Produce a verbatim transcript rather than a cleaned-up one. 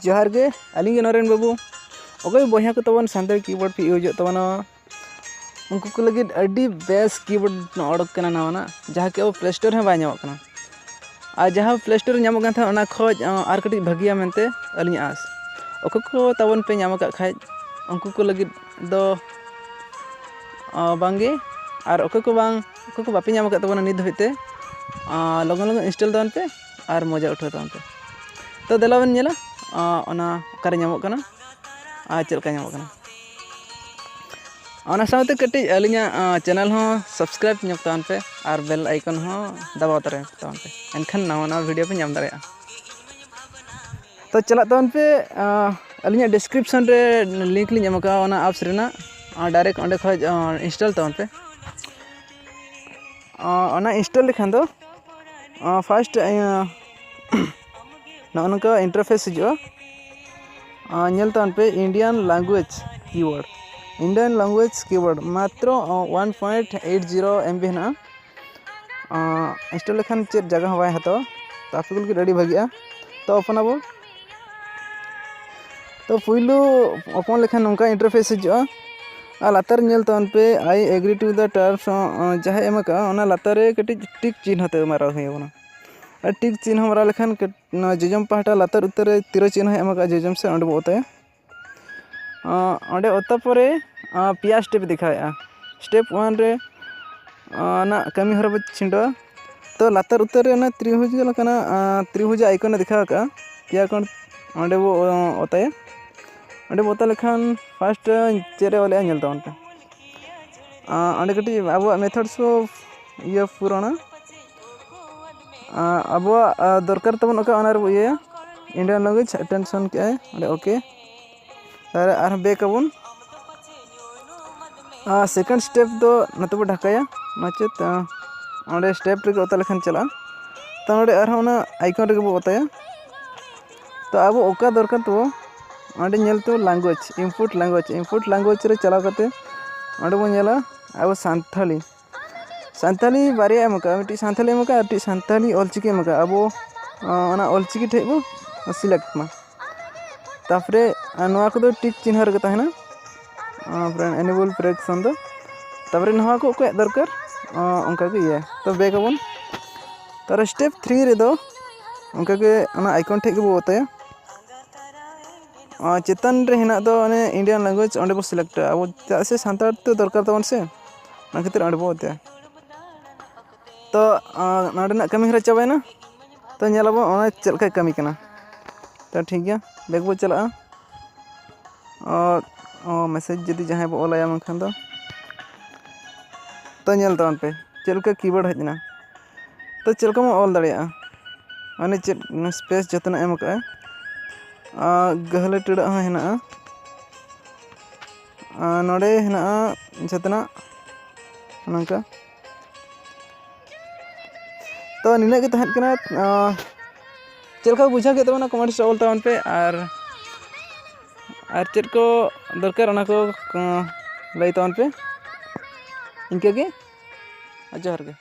ᱡᱚᱦᱟᱨ ᱜᱮ, ᱟᱹᱞᱤᱧ ᱜᱮ ᱱᱚᱨᱮᱱ ᱵᱟᱹᱵᱩ᱾ ᱚᱠᱚᱭ ᱵᱚᱭᱦᱟ ᱠᱚ ᱛᱟᱵᱚᱱ ᱥᱟᱱᱛᱟᱲᱤ ᱠᱤᱵᱳᱨᱰ ᱯᱮ ᱤᱭᱩᱡᱮᱫ ᱛᱟᱵᱚᱱᱟ, ᱩᱱᱠᱩ ᱠᱚ ᱞᱟᱹᱜᱤᱫ ᱟᱹᱰᱤ ᱵᱮᱥ ᱠᱤᱵᱳᱨᱰ ᱚᱰᱚᱠ ᱠᱟᱱᱟ ᱱᱟᱣᱟᱱᱟᱜ, ᱡᱟᱦᱟᱸ ᱠᱤ ᱟᱵᱚ ᱯᱞᱮ ᱥᱴᱳᱨ ᱨᱮᱦᱚᱸ ᱵᱟᱭ ᱧᱟᱢᱚᱜ ᱠᱟᱱᱟ᱾ ᱟᱨ ᱡᱟᱦᱟᱸ ᱯᱞᱮ ᱥᱴᱳᱨ ᱨᱮ ᱧᱟᱢᱚᱜ ᱠᱟᱱ ᱛᱟᱦᱮᱸᱫ, ᱚᱱᱟ ᱠᱷᱚᱡ, ᱟᱸ, ᱟᱨ ᱠᱟᱹᱴᱤᱡ ᱵᱷᱟᱹᱜᱤᱭᱟ ᱢᱮᱱᱛᱮ ᱟᱹᱞᱤᱧᱟᱜ ᱟᱸᱥ᱾ ᱚᱠᱚᱭ ᱠᱚ ᱛᱟᱵᱚᱱ ᱯᱮ ᱧᱟᱢ ᱟᱠᱟᱫ ᱠᱷᱟᱡ, ᱩᱱᱠᱩ ᱠᱚ ᱞᱟᱹᱜᱤᱫ ᱫᱚ, ᱟᱸ, ᱵᱟᱝᱜᱮ᱾ ᱟᱨ ᱚᱠᱚᱭ ᱠᱚ ᱵᱟᱝ, ᱚᱠᱚᱭ ᱠᱚ ᱵᱟᱯᱮ ᱧᱟᱢ ᱟᱠᱟᱫ ᱛᱟᱵᱚᱱᱟ ᱱᱤᱛ ᱫᱷᱟᱹᱵᱤᱡ ᱛᱮ, ᱟᱸ, ᱞᱚᱜᱚᱱ ᱞᱚᱜᱚᱱ ᱤᱱᱥᱴᱚᱞ ᱛᱟᱵᱚᱱ ᱯᱮ ᱟᱨ ᱢᱚᱡᱟ ᱩᱴᱷᱟᱹᱣ ᱛᱟᱵᱚᱱ ᱯᱮ᱾ ᱛᱚ ᱫᱮᱞᱟ ᱵᱚᱱ ᱧᱮᱞᱟ, ᱟᱸ, ᱚᱱᱟ ᱚᱠᱟᱨᱮ ᱧᱟᱢᱚᱜ ᱠᱟᱱᱟ ᱟᱨ ᱪᱮᱫ ᱞᱮᱠᱟ ᱧᱟᱢᱚᱜ ᱠᱟᱱᱟ᱾ ᱚᱱᱟ ᱥᱟᱶᱛᱮ ᱠᱟᱹᱴᱤᱡ ᱟᱹᱞᱤᱧᱟᱜ, ᱟᱸ, ᱪᱮᱱᱮᱞ ᱦᱚᱸ ᱥᱟᱵᱥᱠᱨᱟᱭᱤᱵᱽ ᱧᱚᱜ ᱛᱟᱵᱚᱱ ᱯᱮ ᱟᱨ ᱵᱮᱞ ᱟᱭᱠᱚᱱ ᱦᱚᱸ ᱫᱟᱵᱟᱣ ᱛᱟᱨᱟᱭ ᱛᱟᱵᱚᱱ ᱯᱮ, ᱮᱱᱠᱷᱟᱱ ᱱᱟᱣᱟ ᱱᱟᱣᱟ ᱵᱷᱤᱰᱤᱭᱳ ᱯᱮ ᱧᱟᱢ ᱫᱟᱲᱮᱭᱟᱜᱼᱟ᱾ ᱛᱚ ᱪᱟᱞᱟᱜ ᱛᱟᱵᱚᱱ ᱯᱮ, ᱟᱸ, ᱟᱹᱞᱤᱧᱟᱜ ᱰᱤᱥᱠᱨᱤᱯᱥᱚᱱ ᱨᱮ ᱞᱤᱝᱠ ᱞᱤᱧ ᱮᱢ ᱟᱠᱟᱫᱼᱟ ᱚᱱᱟ ᱟᱯᱥ ᱨᱮᱱᱟᱜ, ᱟᱨ ᱰᱟᱭᱨᱮᱠᱴ ᱚᱸᱰᱮ ᱠᱷᱚᱡ, ᱟᱸ, ᱤᱱᱥᱴᱚᱞ ᱛᱟᱵᱚᱱ ᱯᱮ᱾ ᱟᱸ, ᱚᱱᱟ ᱤᱱᱥᱴᱚᱞ ᱞᱮᱠᱷᱟᱱ ᱫᱚ, ᱟᱸ, ᱯᱷᱟᱥᱴ, ᱤᱭᱟᱹ, ᱱᱚᱜᱼᱚ ᱱᱚᱝᱠᱟ ᱤᱱᱴᱟᱨᱯᱷᱮᱥ ᱦᱤᱡᱩᱜᱼᱟ᱾ ᱟᱸ, ᱧᱮᱞ ᱛᱟᱵᱚᱱ ᱯᱮ, Indian language keyboard, Indian language keyboard, ᱢᱟᱛᱨᱚ, ᱟᱸ, one point eight zero M B ᱦᱮᱱᱟᱜᱼᱟ᱾ ᱟᱸ, ᱤᱱᱥᱴᱚᱞ ᱞᱮᱠᱷᱟᱱ ᱪᱮᱫ ᱡᱟᱭᱜᱟ ᱦᱚᱸ ᱵᱟᱭ ᱦᱟᱛᱟᱣᱟ, ᱛᱚ ᱟᱯᱮ ᱠᱚ ᱞᱟᱹᱜᱤᱫ ᱟᱹᱰᱤ ᱵᱷᱟᱹᱜᱤᱜᱼᱟ᱾ ᱛᱚ ᱳᱯᱮᱱ ᱟᱵᱚ᱾ ᱛᱚ ᱯᱩᱭᱞᱩ ᱳᱯᱮᱱ ᱞᱮᱠᱷᱟᱱ ᱱᱚᱝᱠᱟ ᱤᱱᱴᱟᱨᱯᱷᱮᱥ ᱦᱤᱡᱩᱜᱼᱟ, ᱟᱨ ᱞᱟᱛᱟᱨ ᱧᱮᱞ ᱛᱟᱵᱚᱱ ᱯᱮ, "I agree to the terms", ᱟᱸ, ᱡᱟᱦᱟᱸᱭ ᱮᱢ ᱟᱠᱟᱫᱼᱟ, ᱚᱱᱟ ᱞᱟᱛᱟᱨ ᱨᱮ ᱠᱟᱹᱴᱤᱡ ᱴᱤᱠ ᱪᱤᱱᱦᱟᱹ ᱛᱮ ᱢᱟᱨᱟᱣ ᱦᱩᱭ ᱟᱵᱚᱱᱟ᱾ ᱟᱨ ᱴᱤᱠ ᱪᱤᱱᱦᱟᱹ ᱢᱟᱨᱟᱣ ᱞᱮᱠᱷᱟᱱ ᱠᱟᱹᱴ-, ᱱᱚᱣᱟ ᱡᱚᱡᱚᱢ ᱯᱟᱦᱴᱟ ᱞᱟᱛᱟᱨ ᱩᱛᱟᱹᱨ ᱨᱮ ᱛᱤᱨᱟᱹ ᱪᱤᱱᱦᱟᱹ ᱮᱢ ᱟᱠᱟᱫᱼᱟ ᱡᱚᱡᱚᱢ ᱥᱮᱫ, ᱚᱸᱰᱮ ᱵᱚ ᱚᱛᱟᱭᱟ᱾ ᱟᱸ, ᱚᱸᱰᱮ ᱚᱛᱟ ᱯᱚᱨᱮ, ᱟᱸ, ᱯᱮᱭᱟ ᱥᱴᱮᱯ ᱫᱮᱠᱷᱟᱣᱮᱫᱼᱟ᱾ ᱥᱴᱮᱯ ᱚᱣᱟᱱ ᱨᱮ, ᱟᱸ, ᱱᱟᱜ ᱠᱟᱹᱢᱤ ᱦᱚᱨᱟ ᱵᱚ ᱪᱷᱤᱸᱰᱟᱹᱣᱟ᱾ ᱛᱚ ᱞᱟᱛᱟᱨ ᱩᱛᱟᱹᱨ ᱨᱮ ᱚᱱᱟ ᱛᱨᱤᱵᱷᱩᱡᱽ ᱞᱮᱠᱟᱱᱟᱜ, ᱟᱸ, ᱛᱨᱤᱵᱷᱩᱡᱽ ᱟᱭᱠᱚᱱᱮ ᱫᱮᱠᱷᱟᱣ ᱟᱠᱟᱫᱼᱟ, ᱯᱮᱭᱟ ᱠᱚᱬ, ᱚᱸᱰᱮ ᱵᱚ, ᱟᱸ, ᱚᱛᱟᱭᱟ᱾ ᱚᱸᱰᱮ ᱵᱚ ᱚᱛᱟ ᱞᱮᱠᱷᱟᱱ ᱯᱷᱟᱥᱴ ᱪᱮᱫ ᱨᱮ ᱚᱞᱮᱜᱼᱟ ᱧᱮᱞ ᱛᱟᱵᱚᱱ ᱯᱮ᱾ ᱟᱸ, ᱚᱸᱰᱮ ᱠᱟᱹᱴᱤᱡ ᱟᱵᱚᱣᱟᱜ methods ᱠᱚ ᱤᱭᱟᱹ ᱯᱩᱨᱚᱱᱟ᱾ ᱟᱸ, ᱟᱵᱚᱣᱟᱜ, ᱟᱸ, ᱫᱚᱨᱠᱟᱨ ᱛᱟᱵᱚᱱ ᱚᱠᱟ, ᱚᱱᱟ ᱨᱮᱵᱚ ᱤᱭᱟᱹᱭᱟ, Indian language attention ᱠᱮᱜᱼᱟᱭ, ᱚᱸᱰᱮ ᱳᱠᱮ᱾ ᱛᱟᱦᱞᱮ ᱟᱨᱦᱚᱸ ᱵᱮᱠ ᱟᱵᱚᱱ᱾ ᱟᱨ ᱥᱮᱠᱮᱱᱰ ᱥᱴᱮᱯ ᱫᱚ ᱱᱚᱛᱮ ᱵᱚ ᱰᱷᱟᱠᱟᱭᱟ, ᱢᱟᱪᱮᱫ, ᱟᱸ, ᱚᱸᱰᱮ ᱥᱴᱮᱯ ᱨᱮᱜᱮ ᱚᱛᱟ ᱞᱮᱠᱷᱟᱱ ᱪᱟᱞᱟᱜᱼᱟ᱾ ᱛᱚ ᱱᱚᱰᱮ ᱟᱨᱦᱚᱸ ᱚᱱᱟ ᱟᱭᱠᱚᱱ ᱨᱮᱜᱮ ᱵᱚ ᱚᱛᱟᱭᱟ᱾ ᱛᱚ ᱟᱵᱚ ᱚᱠᱟ ᱫᱚᱨᱠᱟᱨ ᱛᱟᱵᱚ, ᱚᱸᱰᱮ ᱧᱮᱞ ᱛᱟᱵᱚ language, input language, input language ᱨᱮ ᱪᱟᱞᱟᱣ ᱠᱟᱛᱮ ᱚᱸᱰᱮ ᱵᱚ ᱧᱮᱞᱟ ᱟᱵᱚ ᱥᱟᱱᱛᱷᱟᱞᱤ᱾ ᱥᱟᱱᱛᱟᱞᱤ ᱵᱟᱨᱭᱟ ᱮᱢ ᱟᱠᱟᱫᱼᱟ, ᱢᱤᱫᱴᱤᱡ ᱥᱟᱱᱛᱟᱞᱤ ᱮᱢ ᱟᱠᱟᱫᱼᱟ ᱟᱨ ᱢᱤᱫᱴᱤᱡ ᱥᱟᱱᱛᱟᱞᱤ ᱚᱞᱪᱤᱠᱤ ᱮᱢ ᱟᱠᱟᱫᱼᱟ᱾ ᱟᱵᱚ, ᱟᱸ, ᱚᱱᱟ ᱚᱞᱪᱤᱠᱤ ᱴᱷᱮᱡ ᱵᱚ ᱥᱤᱞᱮᱠᱴ ᱢᱟ᱾ ᱛᱟᱨᱯᱚᱨᱮ ᱟᱨ ᱱᱚᱣᱟ ᱠᱚᱫᱚ ᱴᱤᱠ ᱪᱤᱱᱦᱟᱹ ᱨᱮᱜᱮ ᱛᱟᱦᱮᱱᱟ᱾ ᱟᱨ ᱮᱱᱮᱵᱚᱞ ᱯᱨᱚᱭᱮᱠᱥᱚᱱ ᱫᱚ, ᱛᱟᱨᱯᱚᱨᱮ ᱱᱚᱣᱟ ᱠᱚ ᱚᱠᱚᱭᱟᱜ ᱫᱚᱨᱠᱟᱨ, ᱚᱱᱠᱟ ᱜᱮ ᱤᱭᱟᱹ᱾ ᱛᱚ ᱵᱮᱠ ᱟᱵᱚᱱ᱾ ᱛᱟᱨ ᱥᱴᱮᱯ ᱛᱷᱨᱤ ᱨᱮᱫᱚ ᱚᱱᱠᱟᱜᱮ ᱚᱱᱟ ᱟᱭᱠᱚᱱ ᱴᱷᱮᱡ ᱜᱮᱵᱚ ᱚᱛᱟᱭᱟ᱾ ᱟᱨ ᱪᱮᱛᱟᱱ ᱨᱮ ᱦᱮᱱᱟᱜ ᱫᱚ ᱚᱱᱮ ᱤᱱᱰᱤᱭᱟᱱ ᱞᱮᱝᱜᱩᱭᱮᱡᱽ, ᱚᱸᱰᱮ ᱵᱚ ᱥᱤᱞᱮᱠᱴᱟ ᱟᱵᱚ, ᱪᱮᱫᱟᱜ ᱥᱮ ᱥᱟᱱᱛᱟᱲ ᱛᱮ ᱫᱚᱨᱠᱟᱨ ᱛᱟᱵᱚᱱ ᱥᱮ, ᱚᱱᱟ ᱠᱷᱟᱹᱛᱤᱨ ᱚᱸᱰᱮ ᱵᱚ ᱚᱛᱟᱭᱟ᱾ ᱛᱚ ᱱᱚᱸᱰᱮᱱᱟᱜ ᱠᱟᱹᱢᱤ ᱦᱚᱨᱟ ᱪᱟᱵᱟᱭᱮᱱᱟ᱾ ᱛᱚ ᱧᱮᱞ ᱟᱵᱚᱱ ᱚᱱᱟ ᱪᱮᱫ ᱞᱮᱠᱟᱭ ᱠᱟᱹᱢᱤ ᱠᱟᱱᱟ᱾ ᱛᱚ ᱴᱷᱤᱠ ᱜᱮᱭᱟ, ᱵᱮᱠ ᱵᱚ ᱪᱟᱞᱟᱜᱼᱟ᱾ ᱚ, ᱚ, ᱢᱮᱥᱮᱡᱽ ᱡᱩᱫᱤ ᱡᱟᱦᱟᱸᱭ ᱵᱚ ᱚᱞᱟᱭᱟ ᱢᱮᱱᱠᱷᱟᱱ ᱫᱚ, ᱛᱚ ᱧᱮᱞ ᱛᱟᱵᱚᱱ ᱯᱮ ᱪᱮᱫ ᱞᱮᱠᱟ ᱠᱤᱵᱳᱨᱰ ᱦᱮᱡ ᱮᱱᱟ᱾ ᱛᱚ ᱪᱮᱫ ᱞᱮᱠᱟ ᱵᱚᱱ ᱚᱞ ᱫᱟᱲᱮᱭᱟᱜᱼᱟ, ᱢᱟᱱᱮ ᱪᱮᱫ ᱥᱯᱮᱥ ᱡᱚᱛᱚᱱᱟᱜ ᱮᱢ ᱟᱠᱟᱫᱼᱟ᱾ ᱟᱨ ᱜᱟᱹᱦᱞᱟᱹ ᱴᱟᱹᱲᱟᱹᱜ ᱦᱚᱸ ᱦᱮᱱᱟᱜᱼᱟ᱾ ᱟᱨ ᱱᱚᱰᱮ ᱦᱮᱱᱟᱜᱼᱟ ᱡᱚᱛᱚᱱᱟᱜ ᱱᱚᱝᱠᱟ᱾ ᱛᱚ ᱱᱤᱱᱟᱹᱜ ᱜᱮ ᱛᱟᱦᱮᱸ ᱠᱟᱱᱟ᱾ ᱪᱮᱫ ᱞᱮᱠᱟ ᱵᱩᱡᱷᱟᱹᱣ ᱠᱮᱫ ᱛᱟᱵᱚᱱᱟ ᱠᱚᱢᱮᱱᱴᱥ ᱨᱮ ᱚᱞ ᱛᱟᱵᱚᱱ ᱯᱮ, ᱟᱨ ᱟᱨ ᱪᱮᱫ ᱠᱚ ᱫᱚᱨᱠᱟᱨ ᱚᱱᱟ ᱠᱚ ᱞᱟᱹᱭ ᱛᱟᱵᱚᱱ ᱯᱮ᱾ ᱤᱱᱠᱟᱹ ᱜᱮ, ᱟᱨ ᱡᱚᱦᱟᱨ ᱜᱮ᱾